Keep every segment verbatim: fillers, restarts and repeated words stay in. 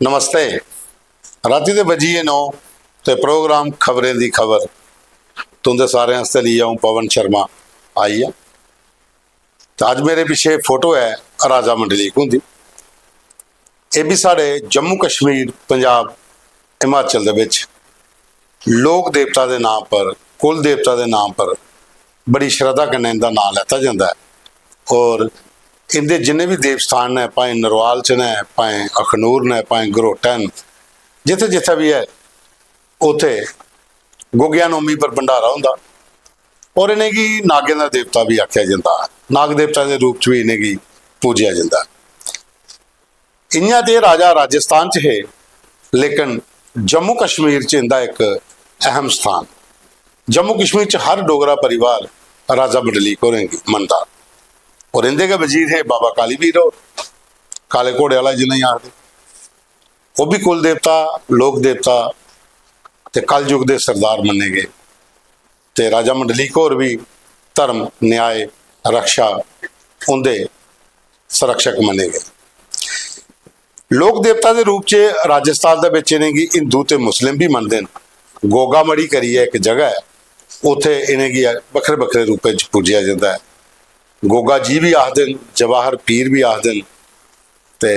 नमस्ते। रातीं दे बज्जी गे नौ ते प्रोग्राम खबरें दी खबर तुं'दे सारें आस्तै लेइयै अ'ऊं पवन शर्मा आई गेआ। ते अज्ज मेरे पिच्छे फोटो ऐ राजा मंडलीक हुंदी। एह् बी साढ़े जम्मू कश्मीर, पंजाब, हिमाचल दे बिच लोक देवता दे नांऽ पर, कुल देवता दे नांऽ पर बड़ी श्रद्धा कन्नै इं'दा नांऽ लैता जंदा ऐ। और इं'दे जिन्ने बी देवस्थान न, भाएं नरवाल च न, भाएं अखनूर न, भाएं घरोटा न, जित्थै जित्थै बी ऐ, उत्थै गोगेआ नौमी पर भंडारा होंदा। और इ'नेंगी नागें दा देवता बी आखेआ जंदा। नाग देवता दे रूप च बी इ'नेंगी पूजेआ जंदा। इ'यां ते राजा राजस्थान च हे, लेकिन जम्मू कश्मीर च इं'दा इक अहम स्थान। जम्मू कश्मीर च हर डोगरा परिवार राजा मंडलीक होरें गी मनदा। और इं'दे गै वजीर हे बाबा कालीवीर होर, काले घोड़े आह्ला जि'नेंगी आखदे। ओह् बी कुल देवता, लोक देवता ते कलयुग दे सरदार मन्ने गे। ते राजा मंडलीक होर बी धर्म, न्याय, रक्षा उं'दे संरक्षक मन्ने गे। लोक देवता दे रूप च राजस्थान दे बिच इ'नेंगी हिंदू ते मुस्लिम बी मनदे न। गोगामड़ी करियै इक जगह ऐ, उत्थै इ'नेंगी बक्खरे बक्खरे रूपै च पूजेआ जंदा ऐ। गोगा जी बी आखदे न, जवाहर पीर बी आखदे न, ते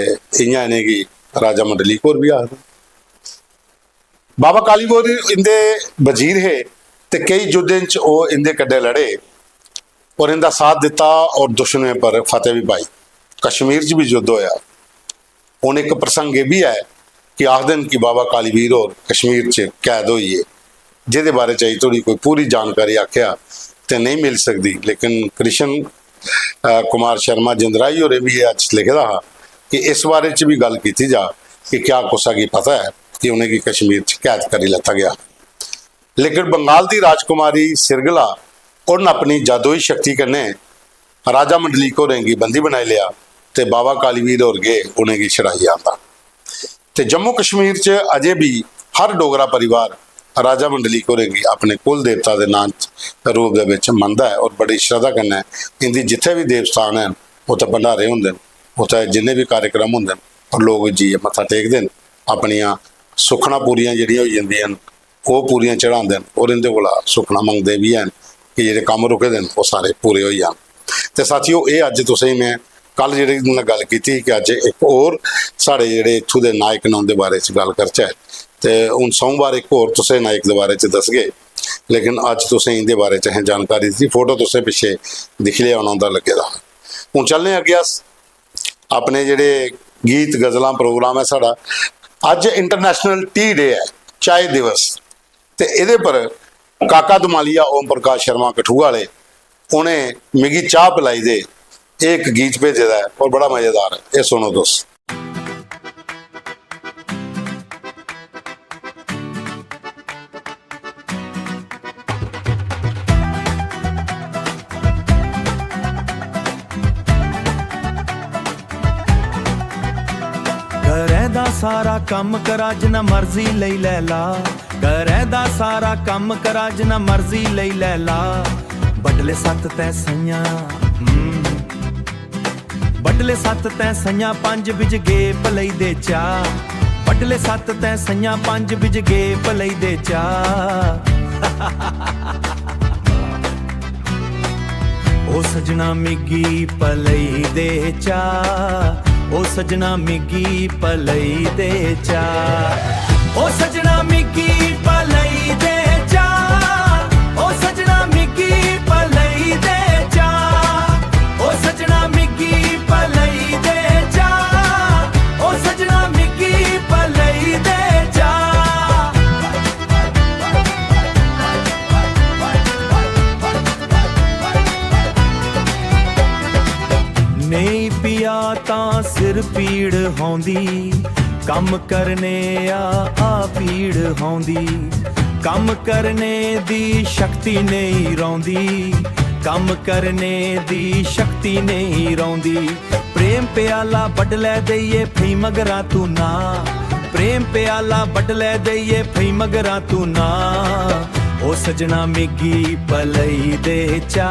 इ'यां इ'नेंगी राजा मंडलीक होर बी आखदे न। बाबा कालीवीर इंदे वजीर हे ते केई युद्धें च ओह् इंदे कन्नै लड़े और इंदा साथ दित्ता और दुश्मनें पर फतेह बी पाई। कश्मीर च बी युद्ध होया। हुन इक प्रसंग एह् बी ऐ कि आखदे न कि बाबा कालीवीर होर कश्मीर च कैद होई गे, जेह्दे बारे च अजें धोड़ी कोई पूरी जानकारी आखेआ ते नेईं मिली सकदी, लेकिन कृष्ण, अ, कुमार शर्मा जिंदराई होरें बी एह् अज्ज लिखे दा हा कि इस बारे च बी गल्ल कीती जा कि क्या कुसै गी पता ऐ कि उ'नेंगी कश्मीर च कैद करी लैता गेआ। लेकिन बंगाल दी राजकुमारी सिरगला उन्न अपनी जादुई शक्ति कन्नै राजा मंडलीक होरें गी बंदी बनाई लेआ ते बाबा कालीवीर होर गे उ'नेंगी छड़ाई आंदा। ते जम्मू कश्मीर च अजें बी हर डोगरा परिवार राजा मंडलीक होरें गी अपने कुल देवता दे नांऽ च, रूप दे बिच मनदा ऐ और बड़ी श्रद्धा कन्नै इंदी जित्थै बी देवस्थान हैन, उत्थै भंडारे होंदे न, उत्थै जिन्ने बी कार्यक्रम होंदे न, और लोक जाइयै मत्था टेकदे न, अपनियां सुक्खनां पूरियां जेह्ड़ियां होई जंदियां न, ओह् पूरियां चढ़ांदे न और इंदे कोला सुक्खनां मंगदे बी हैन कि जेह्ड़े कम्म रुके दे न, ओह् सारे पूरे होई जान। ते साथियो, एह् अज्ज तुसेंगी में कल जेह्ड़े में गल्ल कीती कि अज्ज इक होर साढ़े जेह्ड़े इत्थूं दे नायक न, उं'दे बारे च गल्ल करचै। ते हून सोमवार इक होर तुसें नायक दे बारे च दसगे, लेकिन अज्ज तुसें इं'दे बारे च असें जानकारी दित्ती। फोटो तुसें पिच्छे दिक्खी लेआ होना उं'दा लग्गे दा। हून चलने अग्गें अस अपने जेह्ड़े गीत गजलां प्रोग्राम ऐ साढ़ा, अज्ज इंटरनेशनल टी डे ऐ, चाय दिवस। ते एह्दे पर काका धमालिया ओम प्रकाश शर्मा कठुआ आह्ले, उ'नें मिगी चाह् पिलाई दे एह् इक गीत भेजे दा ऐ और बड़ा मजेदार ऐ, एह् सुनो तुस। घरै दा सारा कम्म करा जिन्ना मर्जी लेई लै ला। घरै दा सारा कम्म करा जिन्ना मर्जी लेई लै ला। बडले सत्त तै स'ञां, हम्म। बडले सत्त तै स'ञां पंज बिज गे पलई दे चा। बडले सत्त तै स'ञां पंज बिज गे पलई दे चा। ओ सजना मिगी पलई दे चा, ओ सजना मिगी पलई दे चा। ओ सजना मिगी पलई दे चा, ओ सजना मिगी पलई दे चा। ओ सजना मिगी पलई दे चा, ओ सजना मिगी पलई दे चा। नेईं पिया तां सिर पीड़ होंदी, कम्म करने आ, आ पीड़ होंदी। कम्म करने दी शक्ति नेईं रौंह्दी, कम्म करने दी शक्ति नेईं रौंह्दी। प्रेम प्याला बडलै देइयै फही मगरा तू ना, प्रेम प्याला बडलै देइयै फही मगरा तू ना। ओ सजना मिगी पलई दे चा,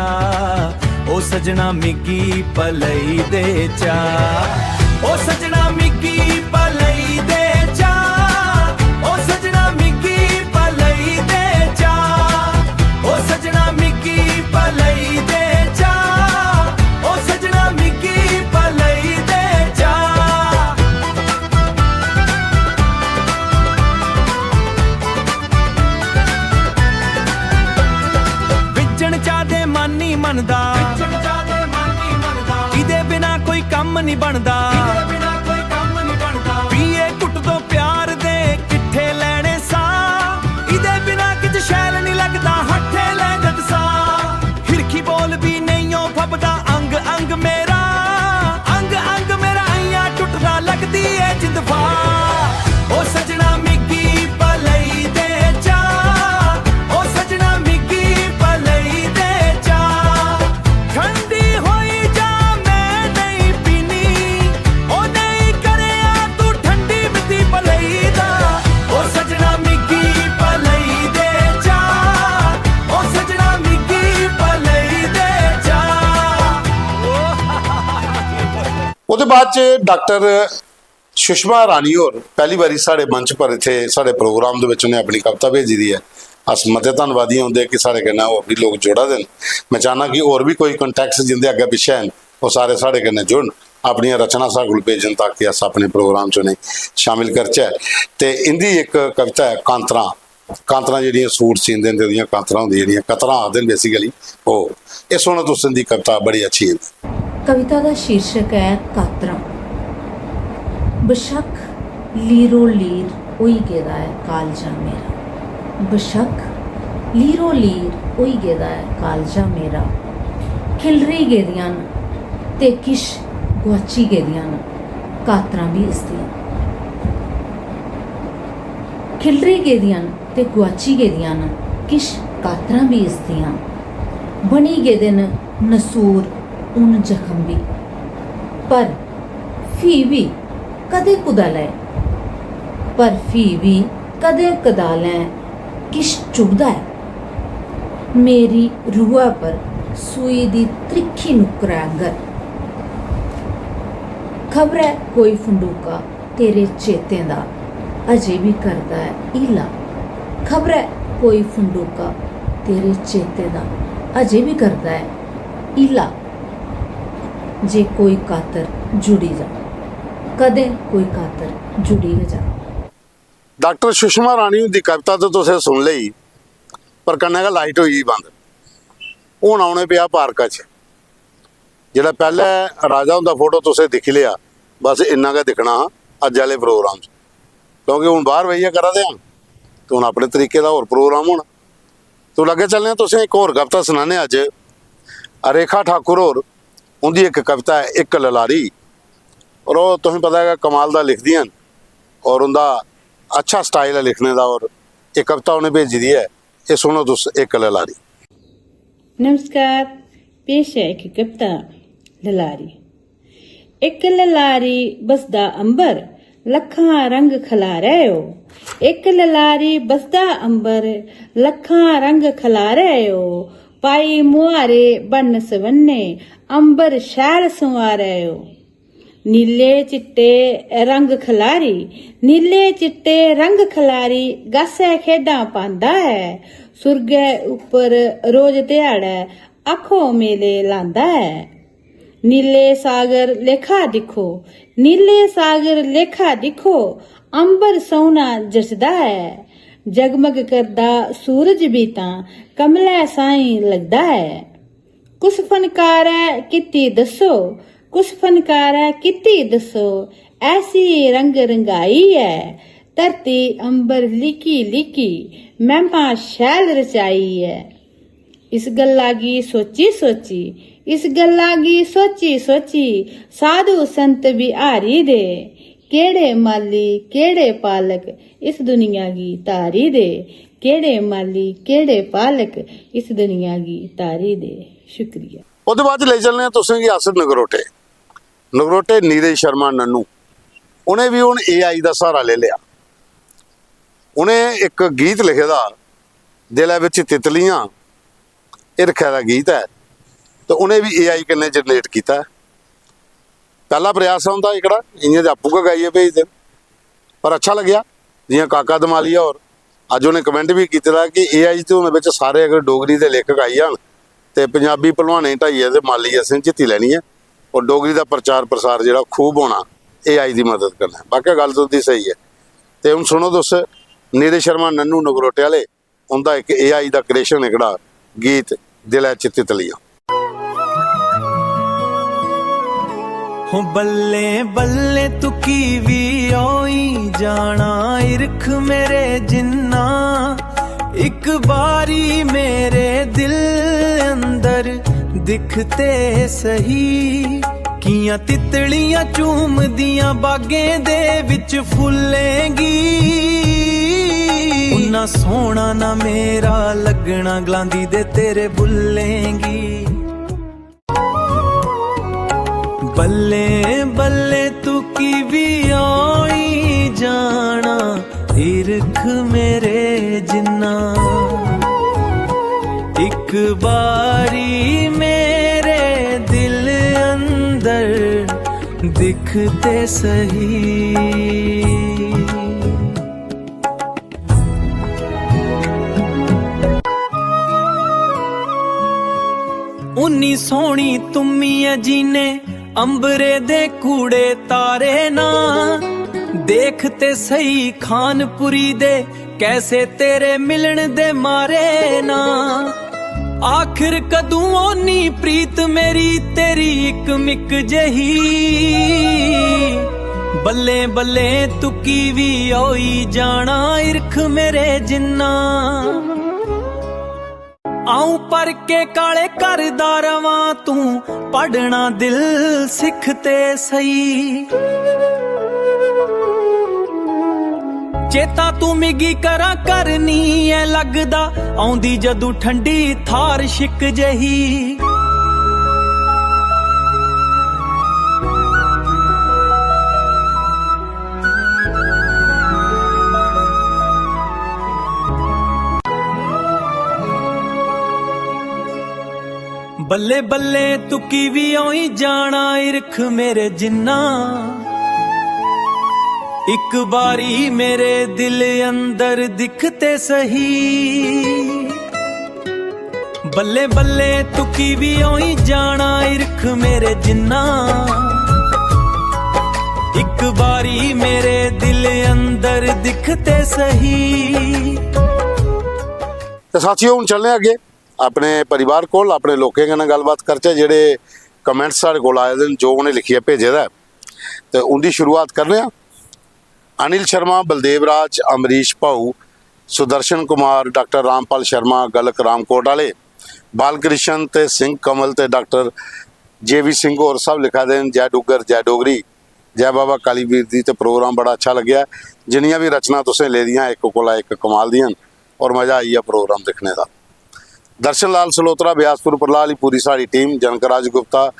ओ सजना मिगी पलई दे चा। ओ सजना मिगी पलई दे ਨਹੀਂ ਬਣਦਾ। ਇਹਦੇ ਬਿਨਾ ਕੋਈ ਕੰਮ ਨਹੀਂ ਬਣਦਾ। ਪੀਏ ਘੁੱਟ ਤੋਂ ਪਿਆਰ ਦੇ ਕਿੱਥੇ ਲੈਣੇ ਸਾਹ, ਇਹਦੇ ਬਿਨਾ ਕਿਤੇ ਸ਼ੈਲ ਨਹੀਂ ਲੱਗਦਾ, ਹੱਥੇ ਲੈਂਗਤ ਸਾਹ। ਹਿਰਖੀ ਬੋਲ ਵੀ ਨਹੀਂ ਉਹ ਫੱਬਦਾ, ਅੰਗ ਅੰਗ ਮੇਰਾ, ਅੰਗ ਅੰਗ ਮੇਰਾ, ਅਈਆਂ ਟੁੱਟਦਾ, ਲੱਗਦੀ ਏ ਜਿੰਦ ਫਾ। ਉਹ ਸਜਣਾ ਮਿੱਗੀ ਪਲਈ ਦੇ ਚਾ, ਉਹ ਸਜਣਾ ਮਿੱਗੀ ਪਲਈ ਦੇ ਚਾ। ਠੰਡੀ ਹੋਈ ਜਾਂ ਮੈਂ ਨਹੀਂ ਪੀਣੀ, ਉਹ ਨਹੀਂ ਕਰਿਆ ਤੂੰ, ਠੰਡੀ ਮਿੱਟੀ ਪਲਈ ਦਾ। ਉਹ ਸਜਣਾ ਮਿੱਗੀ ਪਲਈ ਦੇ ਚਾ, ਉਹ ਸਜਣਾ ਮਿੱਗੀ ਪਲਈ ਦੇ ਚਾ। ਉਹਦੇ ਬਾਅਦ ਚ ਡਾਕਟਰ ਸੁਸ਼ਮਾ ਰਾਣੀ ਹੋਰ ਪਹਿਲੀ ਵਾਰੀ ਸਾਡੇ ਮੰਚ ਪਰ ਇੱਥੇ ਸਾਡੇ ਪ੍ਰੋਗਰਾਮ ਦੇ ਵਿੱਚ ਉਹਨੇ ਆਪਣੀ ਕਵਿਤਾ ਭੇਜੀ ਦੀ ਹੈ। ਅਸ ਮਤੇ ਧੰਨਵਾਦੀ ਹੁੰਦੇ ਕਿ ਸਾਡੇ ਕन्नै होर भी लोग जुड़ा दे न। मैं चाहना कि होर भी कोई कॉन्टैक्ट जिंदे अग्गें पिच्छें न, ओह् सारे साढ़े कन्नै जुड़न, अपनियां रचनां साढ़े कोल भेजन, ताकि अस अपने प्रोग्राम च उ'नेंगी शामिल करचै। ते इं'दी इक कविता ऐ कांतरां। कांतरां जेह्ड़ियां सूट सींदे न ते ओह्दियां कांतरां होंदियां जेह्ड़ियां कतरां आखदे न basically, ओह्। एह् सुनो तुस, इं'दी कविता बड़ी अच्छी ऐ। कविता दा शीर्षक ऐ कातरां। बशक्क लीरो लीर होई गेदा ऐ कालजा मेरा। बशक्क लीरो लीर होई गेदा ऐ कालजा मेरा। खिलरी गेदियां न ते किश गुआची गेदियां न कातरां बी इसदियां। खिलरी गेदियां न ते गुआची गेदियां न किश कातरां बी इसदियां। बनी गेदे न नसूर हून जख्म बी। पर फ्ही बी कदें कुदालै, पर फ्ही बी कदें कदालैं किश चुभदा ऐ मेरी रूहै पर सूई दी त्रिक्खी नुक्करै आंगर। खबरै कोई फंडूका तेरे चेतें दा अजें बी करदा ऐ हीला। खबरै कोई फंडूका तेरे चेतें दा अजें बी करदा ऐ हीला। जे कोई कातर जुड़ी जा, कदें कोई कातर जुड़ी गै जा। डाक्टर सुषमा रानी हुंदी कविता ते तुसें सुन लेई, पर कन्नै गै लाइट होई गेई बंद। हून औने पेआ पार्का च। जेह्ड़ा पैह्लें राजा हुंदा फोटो तुसें दिक्खी लेआ, बस इन्ना गै दिक्खना हा अज्ज आह्ले प्रोग्राम च, क्योंकि हून बाह्र बेहियै करा दे आं ते हून अपने तरीके दा होर प्रोग्राम होना। ते हून अग्गें चलने आं, तुसें इक होर कविता सनाने आं अज्ज। रेखा ठाकुर होर, उं'दी इक कविता ऐ इक ललारी, और ओह् तुसें पता ऐ कि कमाल दा लिखदियां न और उं'दा अच्छा स्टाइल ऐ लिखने दा। और एह् कविता उ'नें भेजी दी ऐ, एह् सुनो तुस इक ललारी। नमस्कार, पेश ऐ इक कविता ललारी। इक ललारी बसदा अंबर, लक्खां रंग खलारै ओ। इक ललारी बसदा अंबर, लक्खां रंग खलारै ओ। पाई मुहारे बन्न सवन्ने, अंबर शैल संवारै ओ। नीले चिट्टे रंग खलारी, नीले चिट्टे रंग खलारी, गासै खेढां पांदा ऐ। सुरगै उप्पर रोज ध्याड़ै, आखो मेले लांदा ऐ। नीले सागर लेखा दिक्खो, नीले सागर लेखा दिक्खो, अंबर सौह्ना जचदा ऐ। जगमग करदा सूरज बी तां कमलै साहीं लगदा ऐ। कुस फनकारै कीती दस्सो, कुस फनकारै कीती दस्सो, ऐसी रंग रंगाई ऐ। धरती अंबर लीकी लीकी, मैह्मा शैल रचाई ऐ। इस गल्ला गी सोची सोची, इस गल्ला गी सोची सोची, साधु संत बी हारी दे। केह्ड़े माली, केह्ड़े पालक, इस दुनिया गी तारी दे। केह्ड़े माली, केह्ड़े पालक, इस दुनिया गी तारी दे। शुक्रिया। ओह्दे बाद च लेई चलने आं तुसें गी अस नगरोटे। नगरोटे नीरज शर्मा नन्नू, उ'नें बी हून एआई दा स्हारा लेई लेआ। उ'नें इक गीत लिखे दा, दिलै बिच तितलियां हिरखै दा गीत ऐ, ते उ'नें बी एआई कन्नै जनरेट कीता ऐ। पैह्ला प्रयास ऐ उं'दा एह्कड़ा, इ'यां ते आपूं गै गाइयै भेजदे न, पर अच्छा लग्गेआ। जि'यां काका दमालिया होर, अज्ज उ'नें कमेंट बी कीते दा कि एआई ते हून बिच सारे अगर डोगरी दे लेखक आई जान ते पंजाबी भलवानें गी ढाइयै ते माली असें जित्ती लैनी ऐ, और डोगरी दा प्रचार प्रसार जेह्ड़ा खूब होना एआई दी मदद कन्नै। वाकई गल्ल तुं'दी स्हेई ऐ। ते हून सुनो तुस, नीरज शर्मा नन्नू नगरोटे आह्ले, उं'दा इक एआई दा क्रिएशन एह्कड़ा गीत दिलै च तितलियां। हो बल्ले बल्ले तू की भी होई जाना इरख मेरे जिन्ना। एक बारी मेरे दिल अंदर दिखते सही, कियां तितलियां चूमदियां बागें दे विच फुल्लें गी। उन्ना सोहना ना मेरा लगना गलांदी दे तेरे बुल्लें गी। बल्ले बल्ले तू की भी आई जाना इरख मेरे जिन्ना। एक बारी मेरे दिल अंदर दिखते सही। उन्नी सोहनी तुम्मी ऐ जीने अंबरे दे कूड़े तारे ना। देख ते सही खानपुरी दे कैसे तेरे मिलन दे मारे ना। आखिर कदूं होनी प्रीत मेरी तेरी इक मिक जही। बल्लें बल्लें तुकी भी होई जाना इरख मेरे जिन्ना। आऊं पर के काले करदा रवां तू पढ़ना दिल सिख ते सही। चेता तू मिगी करा करनी ऐ लगदा औंदी जदू ठंडी थार शिक जही। बल्ले बल्ले तुकी भी औई जाना इरख मेरे जिन्ना। इक बारी मेरे दिल अंदर दिख ते सही। बल्ले बल्ले तुकी भी औई जाना इरख मेरे जिन्ना। इक बारी मेरे दिल अंदर दिख ते सही। ते साथियों, हून चलने अग्गें अपने परिवार कोल, अपने लोकें कन्नै गल्लबात करचै, जेह्ड़े कमेंट्स साढ़े कोल आए दे न, जो उ'नें लिखियै भेजे दा ऐ, ते उं'दी शुरुआत करने आं। अनिल शर्मा, बलदेव राज, अमरीश भाऊ, सुदर्शन कुमार, डाक्टर रामपाल शर्मा, गलक रामकोट आह्ले, बालकृष्ण ते सिंह कमल ते डाक्टर जे वी सिंह होर सब लिखा दे न, जय डुग्गर, जय डोगरी, जय बाबा कालीवीर दी। ते प्रोग्राम बड़ा अच्छा लग्गेआ। जिन्नियां बी रचनां तुसें लेदियां, इक कोला इक कमाल दियां न, और मजा आई गेआ प्रोग्राम दिक्खने दा। दर्शन लाल सलोत्रा, ब्यासपुर परलाह आह्ली पूरी साढ़ी टीम, जनक राज गुप्ता,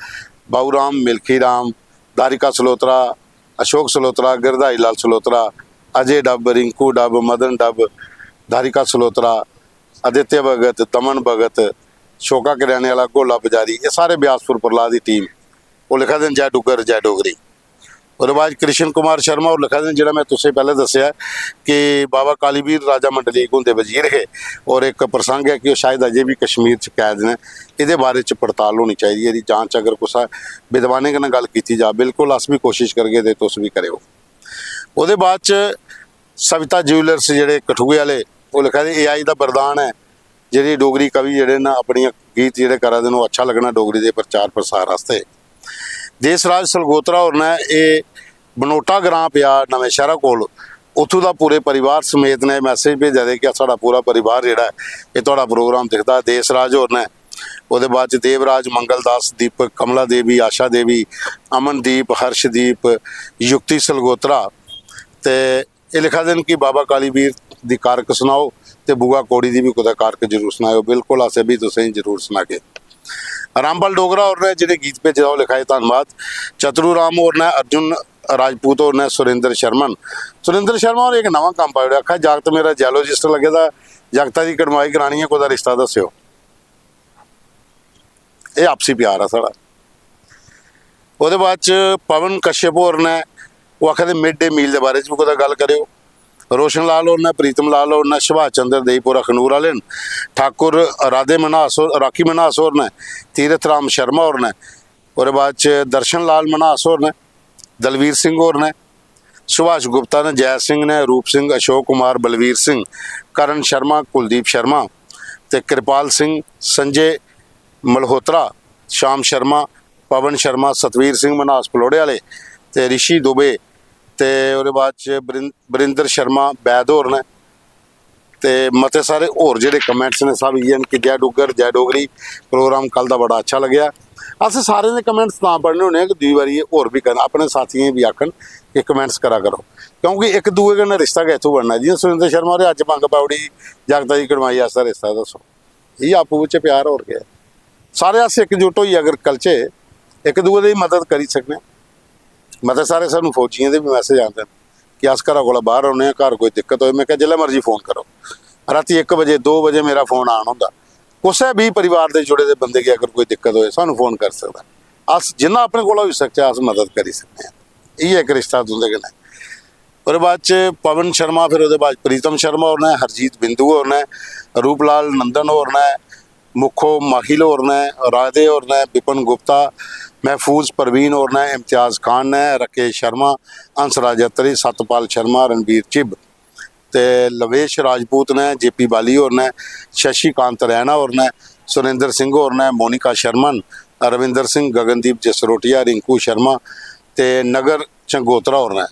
बाऊ राम, मिल्खी राम, धारिका सलोत्रा, अशोक सलोत्रा, गिरधारी लाल सलोत्रा, अजय डब, रिंकू डब, मदन डब, धारिका सलोत्रा, आदित्य भगत, दमन भगत, शोका करियाने आह्ला, गोला बजारी, एह् सारे ब्यासपुर परलाह दी टीम। ओह् लिखा दे न, जय डुग्गर, जय डोगरी। ओह्दे बाद कृष्ण कुमार शर्मा होर लिखा दे न, जेह्ड़ा में तुसें पैह्लें दस्सेआ कि बाबा कालीवीर राजा मंडलीक हुंदे वजीर हे, और इक प्रसंग ऐ कि ओह् शायद अजें बी कश्मीर च कैद न। एह्दे बारे च पड़ताल होनी चाहिदी, एह्दी जांच अगर कुसै विद्वानें कन्नै गल्ल कीती जा। बिल्कुल, अस बी कोशिश करगे ते तुस बी करेओ। ओह्दे बाद च सविता ज्यूलर्स जेह्ड़े कठुए आह्ले, ओह् लिखा दे, "एआई दा वरदान ऐ, जेह्ड़ी डोगरी कवि जेह्ड़े न, अपनियां गीत जेह्ड़े करा दे न, ओह् अच्छा लग्गना डोगरी दे प्रचार प्रसार आस्तै।" देसराज सलगोत्रा होर ने, एह् बनोटा ग्रांऽ पेआ नमें शैह्रा कोल, उत्थूं दा पूरे परिवार समेत ने मैसेज भेजा दे कि साढ़ा पूरा परिवार जेह्ड़ा ऐ, एह् थुआढ़ा प्रोग्राम दिखदा। देसराज होर ने, ओह्दे बाद च देवराज, मंगलदास, दीपक, कमला देवी, आशा देवी, अमनदीप, हर्षदीप, युक्ति सलगोत्रा, ते एह् लिखा दे न कि बाबा कालीवीर दी कारक सनाओ ते बुआ कौड़ी दी बी कुतै कारक जरूर सनाएओ। बिल्कुल, अस एह् बी तुसेंगी जरूर सनागे। रामपाल डोगरा होर ने जेह्ड़े गीत भेजे दा, ओह् लिखा दे, धन्नवाद। चतरू राम होर ने, अर्जुन राजपूत होर ने, सुरेंद्र शर्मा न। सुरेंद्र शर्मा होर इक नमां कम्म पाई ओड़ेआ, आखा दे, "जागत मेरा जियोलॉजिस्ट लग्गे दा, जागता दी कड़माई करानी ऐ, कुतै रिश्ता दस्सेओ।" एह् आपसी प्यार ऐ साढ़ा। ओह्दे बाद च पवन कश्यप होर ने, ओह् आखा दे मिड डे मील दे बारे च बी कुतै गल्ल करेओ। रोशन लाल होर ने, प्रीतम लाल होर ने, सुभाष चंद्र देईपुर अखनूर आह्ले न, ठाकुर राधे मन्हास होर, राखी मन्हास होर ने, तीरथ राम शर्मा होर ने, ओह्दे बाद च दर्शन लाल मन्हास होर ने, दलवीर सिंह होर ने, सुभाष गुप्ता ने, जय सिंह ने, रूप सिंह, अशोक कुमार, बलवीर सिंह, करण शर्मा, कुलदीप शर्मा ते कृपाल सिंह, संजय मल्होत्रा, श्याम शर्मा, पवन शर्मा, सतवीर सिंह मन्हास पलौड़े आह्ले ते रिशी दुबे ते ओह्दे बाद च बरिं-, बरिंदर शर्मा बैद होर न। ते मते सारे होर जेह्ड़े कमेंट्स न, सब इ'यै न कि जै डुग्गर, जै डोगरी। प्रोग्राम कल दा बड़ा अच्छा लग्गेआ। अस सारें दे कमेंट्स तां पढ़ने होन्ने आं कि दूई बारी एह् होर बी करन, अपने साथियें गी बी आखन कि कमेंट्स करा करो, क्योंकि इक दूए कन्नै रिश्ता गै इत्थूं बनना। जि'यां सुरेंद्र शर्मा होरें अज्ज मंग पाई ओड़ी, जागता दी कड़माई आस्तै रिश्ता दस्सो, इ'यै आपूं बिच्चें प्यार, होर केह् ऐ? सारे अस इकजुट होइयै अगर करचै, इक दूए दी मदद करी सकने आं। मते सारे सानूं फौजियें दे बी मैसेज आंदे न कि अस घरा कोला बाहर रौह्ने आं, घर कोई दिक्कत होए, में आखेआ, "जिसलै मर्जी फोन करो, रातीं इक बजे, दो बजे मेरा फोन आन होंदा।" कुसै बी परिवार दे जुड़े दे बंदे गी अगर कोई दिक्कत होए, सानूं फोन करी सकदा। अस जिन्ना अपने कोला होई सकचै, अस मदद करी सकने आं। इ'यै इक रिश्ता तुं'दे कन्नै। ओह्दे बाद च पवन शर्मा, फिर ओह्दे बाद प्रीतम शर्मा होर न, हरजीत बिंदु होर न, रूपलाल नंदन होर न, मुखो माहिल होर न, राधे होर न, विपिन गुप्ता, महफूज परवीन होर न, इम्तियाज खान न, राकेश शर्मा, हंसराज अत्री, सतपाल शर्मा, रणबीर चिब ते लवेश राजपूत न, जेपी बाली होर न, शशिकांत रैना होर न, सुरेंद्र सिंह होर न, मोनिका शर्मा न, रविंदर सिंह, गगनदीप जसरोटिया, रिंकू शर्मा ते नगर चंगोत्रा होर न।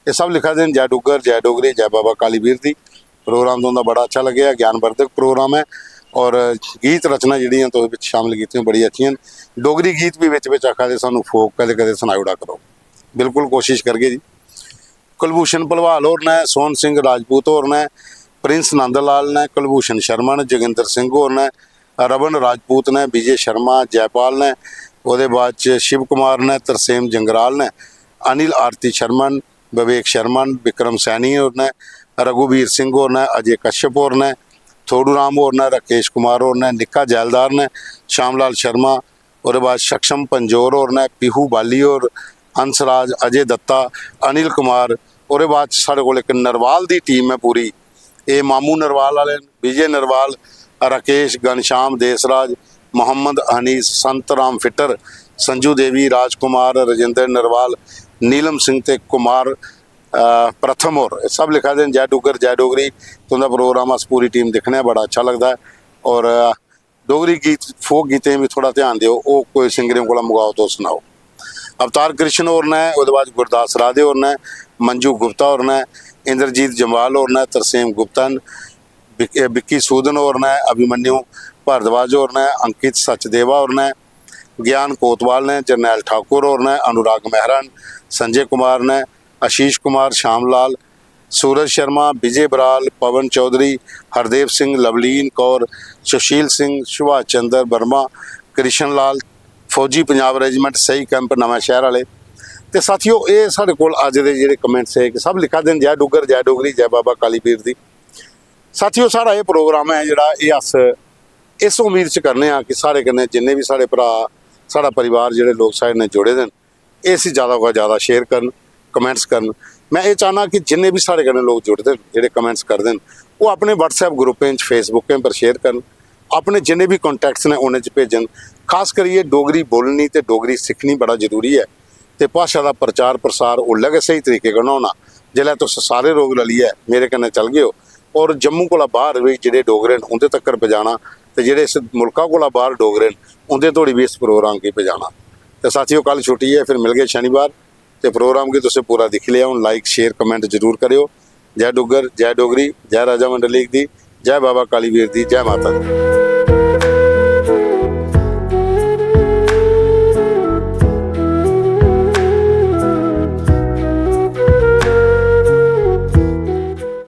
एह् सब लिखा दे न, "जै डुग्गर, जै डोगरी, जै बाबा कालीवीर दी।" प्रोग्राम तुं'दा बड़ा अच्छा लग्गेआ, ज्ञानवर्धक प्रोग्राम ऐ। और गीत रचना जेह्ड़ियां तुस बिच शामिल कीतियां, बड़ी अच्छियां न। डोगरी गीत बी बिच बिच आखा दे, "सानूं फोक कदें कदें सनाई ओड़ा करो।" बिल्कुल कोशिश करगे जी। कुलभूषण भलवाल होर न, सोहन सिंह राजपूत होर न, प्रिंस नंदलाल न, कुलभूषण शर्मा न, जोगिंदर सिंह होर न, रमन राजपूत न, विजय शर्मा, जयपाल न, ओह्दे बाद च शिव कुमार न, तरसेम जंगराल न, अनिल आरती शर्मा न, विवेक शर्मा न, विक्रम सैनी होर न, रघुवीर सिंह होर न, अजय कश्यप होर न, थोड़ू राम होर न, राकेश कुमार होर न, निक्का जैलदार न, श्यामलाल शर्मा, ओह्दे बाद सक्षम पंजोर होर न, पीहू बाली होर, हंसराज, अजय दत्ता, अनिल कुमार। ओह्दे बाद च साढ़े कोल इक नरवाल दी टीम ऐ पूरी। एह् मामू नरवाल आह्ले न, विजय नरवाल, राकेश, घनश्याम, देसराज, मोहम्मद हनीस, संत राम फिट्टर, संजू देवी, राजकुमार, राजेंद्र नरवाल, नीलम सिंह ते कुमार, अ, प्रथम होर। एह् सब लिखा दे न, "जै डुग्गर, जै डोगरी।" तुं'दा प्रोग्राम अस पूरी टीम दिक्खने आं, बड़ा अच्छा लगदा ऐ। और, अ, डोगरी गीत, फोक गीतें गी बी थोह्ड़ा ध्यान देओ, ओह् कोई सिंगरें कोला मंगाओ, तुस सनाओ। अवतार कृष्ण होर न, ओह्दे बाद गुरदास राधे होर न, मंजू गुप्ता होर न, इंद्रजीत जम्वाल होर न, तरसेम गुप्ता न, बिक-, बिक्की सूदन होर न, अभिमन्यु भारद्वाज होर न, अंकित सचदेवा होर न, ज्ञान कोतवाल न, जरनैल ठाकुर होर न, अनुराग मेहरा न, संजय कुमार न, आशीष कुमार, श्याम लाल, सूरज शर्मा, विजय बराल, पवन चौधरी, हरदेव सिंह, लवलीन कौर, सुशील सिंह, सुभाष चंद्र वर्मा, कृष्ण लाल, फौजी पंजाब रेजिमेंट, सही कैंप नमां शैह्र आह्ले। ते साथियो, एह् साढ़े कोल अज्ज दे जेह्ड़े कमेंट्स हे कि सब लिखा दे न, "जै डुग्गर, जै डोगरी, जै बाबा कालीवीर दी।" साथियो, साढ़ा एह् प्रोग्राम ऐ जेह्ड़ा, एह् अस इस उम्मीद च करने आं कि साढ़े कन्नै जिन्ने बी साढ़े भ्राऽ, साढ़ा परिवार, जेह्ड़े लोक साढ़े कन्नै जुड़े दे न, एह् इसी ज़्यादा कोला ज़्यादा शेयर करन, कमेंट्स करन। में एह् चाह्न्नां कि जिन्ने बी साढ़े कन्नै लोक जुड़दे न, जेह्ड़े कमेंट्स करदे न, ओह् अपने WhatsApp ग्रुपें च, Facebookें पर शेयर करन, अपने जिन्ने बी कॉन्टैक्ट्स न उ'नें च भेजन। खास करियै डोगरी बोलनी ते डोगरी सिक्खनी बड़ा जरूरी ऐ। ते भाशा दा प्रचार प्रसार उसलै गै स्हेई तरीके कन्नै होना, जिसलै तुस सारे लोक रलियै मेरे कन्नै चलगे ओ। और जम्मू कोला बाहर बी जेह्ड़े डोगरे न, उं'दे तक्कर पजाना, ते जेह्ड़े इस मुल्का कोला बाहर डोगरे न, उं'दे धोड़ी बी इस प्रोग्राम गी पजाना। ते साथियो, कल छुट्टी ऐ, फिर मिलगे शनिवार। ते प्रोग्राम गी तुसें पूरा दिक्खी लेआ, हून like, share, comment जरूर करेओ। जय डुग्गर, जय डोगरी, जय राजा मंडलीक दी, जय बाबा कालीवीर दी, जय माता दी।